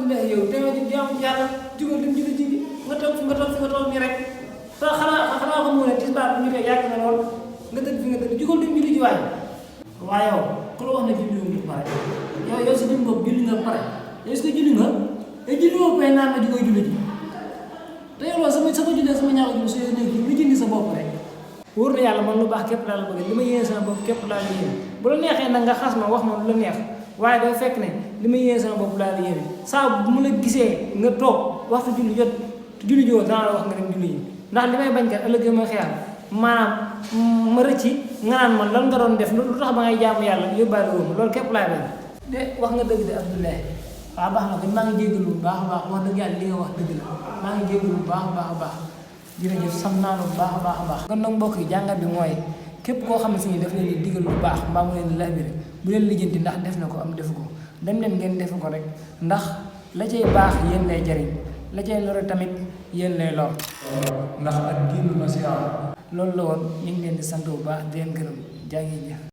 Abdoulaye yow te nga jaamu yàlla jugal dem julli ji nga toog fi nga toog nii rek te xanaa xamoo ne tisbaar bu ñu koy yàgg na lool nga tëdd fi nga tëdd jugal dem julli ji waaye yow ku la wax ne julli wu ñu pare yow sa jëm bopp julli nga pare est-ce que julli nga te julli woo pare naan ma di koy julli ji te yow loolu sama julli sama ñaaw julli su yow nekk lu jëndi sa bopp rek wóor na yàlla man lu baax képp laa la bëgg li ma yéene sama bopp képp laa la yéene bu la neexee nag nga xas ma wax ma lu la neex waaye dafa fekk ne li ma yéene sama bopp laa la yéene saa bu mu la gisee nga toog waxtu julli jot te julli ji woon danaa la wax nga dem julli ji ndax li may bañ kat ëllëg ma xeexal maanaam ma rëcci nga naan man lan nga doon def lu tax ba ngay jaamu yàlla yóbbaale woon loolu képp laay bañ de wax nga dëgg de Abdoulaye waaw baax na ko maa ngi jégalu bu baax a baax wax dëgg yàlla li nga wax dëgg la maa ngi jégalu bu baax a baax jërëjëf sam naa lu baax a baax kon nag mbokk yi jàngat bi mooy képp koo xam ne si ni daf leen di digal lu baax mbaa mu leen di labiré bu leen lijjanti ndax def na ko am defu ko dem leen ngeen def ko rek ndax la cay baax yéen lay jariñ la cay lore tamit yéen lay lor ndax ak diinu nasiha loolu la woon ñu ngi leen di sant bu baax di leen gërëm jaa ngeen jëf